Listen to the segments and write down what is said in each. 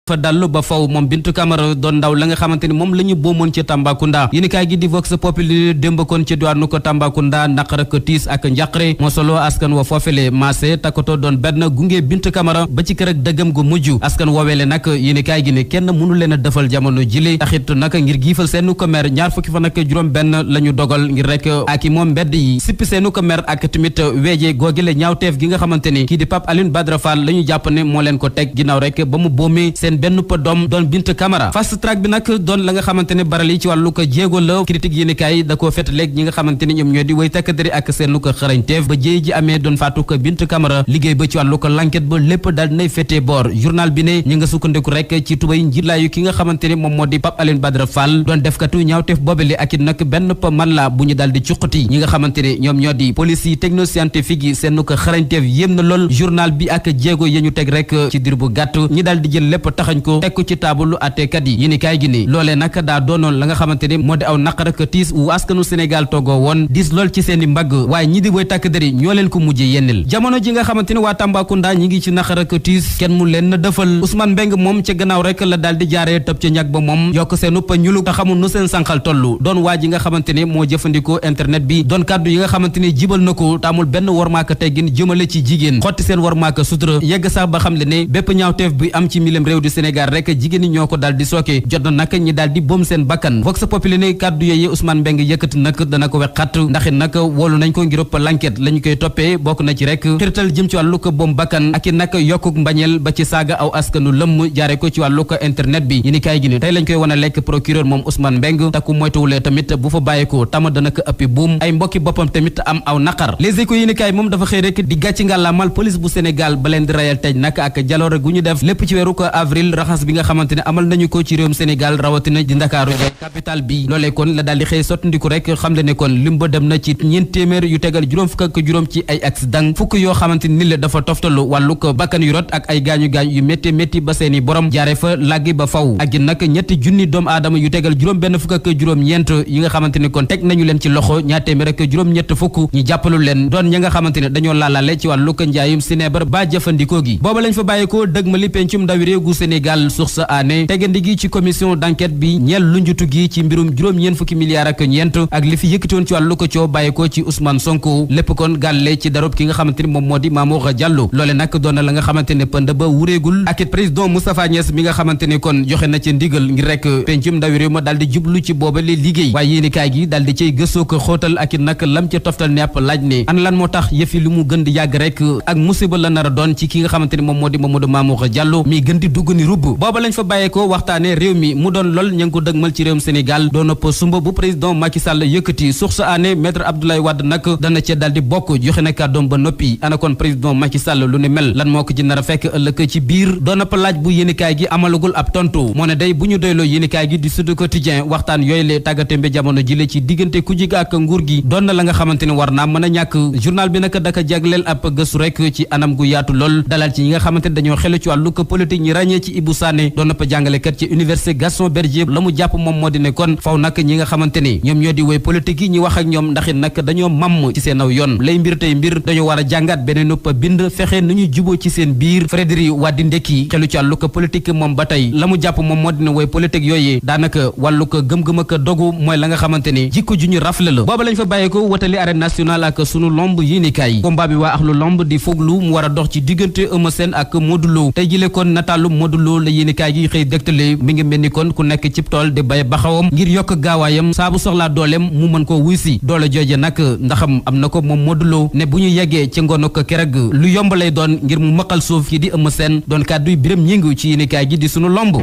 fa dallu ba faw moom Bintu Camara doon ndaw la nga xamante ni moom la ñu boomoon ci Tambacounda yéenekaay gi di Vox Populi démb kon ci diwaanu ko Tambacounda naqar ak tiis ak njàqare moo solo askan wa foofele maase takkatoo doon benn gunge Bintu Camara ba ci kër ak dëggam gu mujj askan woowele nag yéenekaay gi ne kenn mënu leen a defal jamono jile taxit nag ngir giifal seenu ko mer ñaar fukki fan ak juróom benn la ñu dogal ngir rek aki moom mbedd yi sippi seenu ko mer ak tamit weeje googile ñaawteef gi nga xamante ni kii di Pape Alioune Badara Fall la ñu jàpp ne moo leen ko teg ginnaaw rek ba mu boomee seen benn doom doon Bintu Camara fast track bi nag doon la nga xamante ne baral yi ci wàllu ko jéego la critique yéenekaay da koo fet léegi ñi nga xamante ni ñoom ñoo di way takkadari ak seenu ko xarañteef ba jéey ji amee doon faatu ko Bintu Camara liggéey ba ci wàllu ko l'enquête ba lépp daal dinay féetee boor journal bi ne ñi nga sukkandiku rek ci tubay njiitlaayu ki nga xamante ni moom moo di Pape Alioune Badara Fall doon defkatu ñaawteef boobale ak it nag benn man la bu ñu daal di cuqati ñi nga xamante ne ñoom ñoo di police yi techno scientifique yi seenu ko xarañteef yéem na lool journal bi ak jéego ya ñu teg rek ci dir bu gàtt ñi daal di jël lépp taxañ ko teg ko ci taabalu àtteekat yi yéenekaay gi ni loolee nag daa doonoon la nga xamante ni moo di aw naqar ak tiis wu askanu Sénégal toggoo woon diis lool ci seen i mbagg waaye ñi di woy takk dëri ñoo leen ko mujjee yennil jamono ji nga xamante ni waa Tambacounda ñi ngi ci naqar ak tiis kenn mu leen na dëfal Ousmane Mbeng moom ca gannaaw rek la daal di jaaree tëb ca ñag ba moom yokk seen uppa ñulu te xamul nu seen sànqal tollu doon waa ji nga xamante ni moo jëfandikoo internet bi doon kàddu yi nga xamante ni jibal na ko taamul benn warmaaka teggin jëmale ci jigéen xotti seen warmaaka sutura yegg sax ba xam le ne bépp ñaawteef bi am ci milem réew du Sénégal rek jigéen ñi ñoo ko daal di sooke jot na nag ñi daal di boom seen bakkan Vox Populi ne kàddu yooyu Ousmane Mbeng yëkkati nag dana ko wexxat ndaxit nag woolu nañ ko ngir ëpp l'enquête la ñu koy toppee bokk na ci rek xirtal jëm ci wàllu ko boom bakkan ak i nag yokkuk mbañeel ba ci saaga aw askanu lëmm jaare ko ci wàllu ko internet bi yéeni kaay gi ne tey lañ koy wan a lekk procureur moom Ousmane Mbeng takku moytuwulee tamit bu fa bàyyeekoo tama dana ko ëppi buum ay mbokki boppam tamit am aw naqar Les Échos yéeni kaay moom dafa xëy rek di gàcci ngàllaamal police bu Sénégal ba leen di rayal tej nag ak jaloore gu ñu def lépp ci weeru ko avril raxas bi nga xamante ne amal nañu ko ci réewum Sénégal rawatina di Ndakaaru capital bi loolee kon la daal di xëy sottandiku rek xam le ne kon lim ba dem na ci ñeent téeméer yu tegal juróom fukk ak juróom ci ay accident fukk yoo xamante ni la dafa toftalu wàllu ko bakkan yu rot ak ay gaañu-gaañu yu métti métti ba seeni borom jaare fa làggi ba faw ak gi nag ñetti junni doomu aadama yu tegal juróom benn fukk ak juróom ñeent yi nga xamante ni kon teg nañu leen ci loxo ñaar téeméer ak juróom ñett fukk ñu jàppalu leen doon ña nga xamante ne dañoo laalaale ci wàllu ko njaayum sinébar ba jëfandikoo gi booba lañ fa bàyyeekoo dëgmali pencum ndawi réew gu Sénégal source aané tegandi gi ci commission d'enquête bi ñeel lu njutu gi ci mbirum juróom-ñeent fukki milliards ak ñeent ak li fi yëkkatoon ci wàllu ko coow bàyyeekoo ci Ousmane Sonko lépp kon gàlle ci darop ki nga xamante ni moom moo di Mamour Diallo loole nag doon na la nga xamante ne pënd ba wuréegul ak it président Moustapha Niasse mi nga xamante ni kon joxe na ci ndigal ngir rek pencum ndawi réew ma daal di jublu ci boobale liggéey waaye yéeni kaay gi daal di cay gëstoo ko xóotal ak it nag lam ca toftal ne ab laaj ne an lan moo tax yëfi li mu gën di yàgg rek ak musiba la nar a doon ci ki nga xamante ni moom moo di Mamadou Mamour Diallo mi gën di dugg ni rubb booba lañ fa bàyyeekoo waxtaane réew mi mu doon lool ña ngi ko dëgmal ci réewum Sénégal doon ëpp sumba bu président Macky Sall yëkkati source aané maître Abdoulaye Wade nag dana ca daal di bokk joxe na kàddoom ba noppi ana kon président Macky Sall lu ne mel lan moo ko ci nar a fekk ëllëg ci biir doon ëpp laaj bu yéenikaay gi amalagul ab tontu moo ne day bu ñu doyloo yéenikaay gi di Sud Quotidien waxtaan yooyu le tàggatémbe jamono jile ci diggante ku jiga ak nguur gi doon na la nga xamante ni war naa mën a ñàkk journal bi nag daka jagleel ab gëstu rek ci anam gu yaatu lool dalal ci ñi nga xamante ni dañoo xelu ci wàllu ko politique ñi ràññee ci Ibou Sané doon ëpp jàngalekat ci université Gaston Berger la mu jàpp moom moo di ne kon faw nag ñi nga xamante ni ñoom ñoo di woy politique yi ñi wax ak ñoom ndax it nag dañoo mamm ci seen aw yoon lay mbir tey mbir dañoo war a jàngaat beneen ëpp bind fexe nu ñu juboo ci seen biir Frédéric Wadi Ndekki xelu ci wàllu ko politique moom ba tey la mu jàpp moom moo di ne woy politique yooyee daanaka wàllu ko gëm-gëm ak dogu mooy la nga xamante ni jikko ju ñu rafle la booba lañ fa bàyyeeko watali arène nationale ak sunu lomb yéenikaay combat bi waa axlu lomb di foglu mu war a dox ci diggante Eumeu Sène ak Modou Lo tey jile kon nataalu Modou Lo la yéenikaay gi xëy dëgtale mi ngi mel ni kon ku nekk cib tool di bay baxawam ngir yokk gaawaayam saa bu soxlaa dooleem mu mën koo wuy si doole jooje nag ndaxam am na ko moom Modou Lo ne bu ñu yeggee ci ngoon ko kereg lu yomb lay doon ngir mu maqal suuf ki di Eumeu Sène doon kàdduy Biram Ñing ci yéenikaay gi di sunu lomb.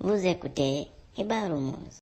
Vous écoutez Xibaru Mouss.